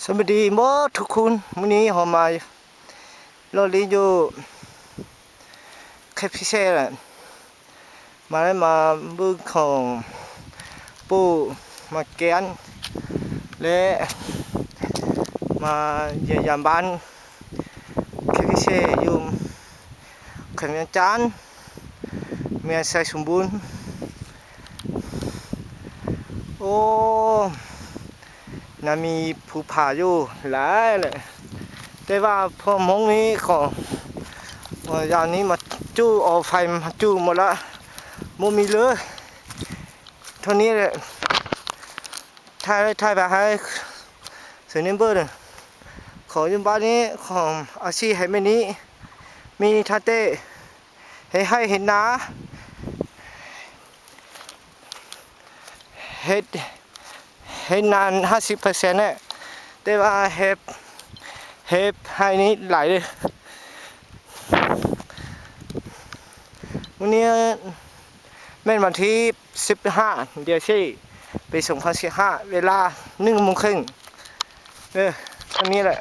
ສະບາຍດີໝົດທຸກຄົນ, ມື້ນີ້ເຮົາມາເລາະຫຼິ້ນຢູ່ເຂດພິເສດ ມາ ໄດ້ມາເບິ່ງຂອງປູກໝາກແກນ ແລະ ມາຢ້ຽມຢາມບ້ານເຂດພິເສດຢູ່ແຂວງວຽງຈັນ ແຂວງໄຊສົມບູນ. ໂອ້ ນະ ມີພູຜາຢູ່ຫຼາຍແຫຼະ ແຕ່ວ່າພວກມົ້ງນີ້ຂອງ ເອີ ຢ່າງນີ້ມາຈູ້ ເອົາໄຟມາຈູ້ໝົດລະ ບໍ່ມີເລີຍ. ເທົ່ານີ້ແຫຼະ ຖ່າຍ ຖ່າຍໄປໃຫ້ເຊີນເນມເບີ ຂອງຢູ່ບ້ານນີ້ ຂອງອາຊີພໃຫ້ແມ່ນີ້ ມີທັງແຕ່ ເຮັດໄຮ່ເຮັດນາ ເຮັດ ເຮັດນາຫ້າສິບເປີເຊັນແຫຼະ ແຕ່ວ່າເຮັດ ເຮັດໄຮ່ນີ້ຫຼາຍເດ້. ມື້ນີ້ແມ່ນວັນທີສິບຫ້າ ເດືອນສີ່ ປີສອງພັນຊາວຫ້າ ເວລາໜຶ່ງໂມງເຄິ່ງ ເອີ ອັນນີ້ແຫຼະ